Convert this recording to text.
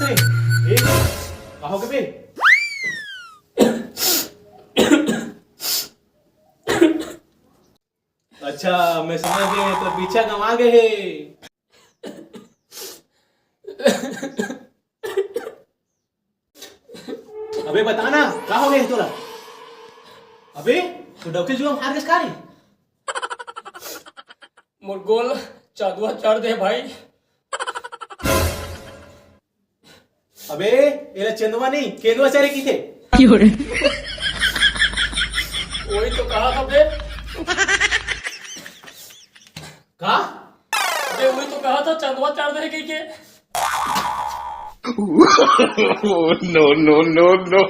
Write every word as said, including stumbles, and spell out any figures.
ए, का होगे बे? अच्छा, मैं समझ गे, तोर पीछा गंवा गे हे। अबे बता ना, का होगे हे तोला? अबे, तू डौकी जुआ हार गेस का रे? मोर गोल चंदवा चढ़ दे भाई। अबे, एला चंदवा नहीं, केंदवा चारे कहिथे। वही तो कहा था बे। का? अबे, वही तो कहा था, चंदवा चढ़ दे कहिके। Oh, no, no, no, no.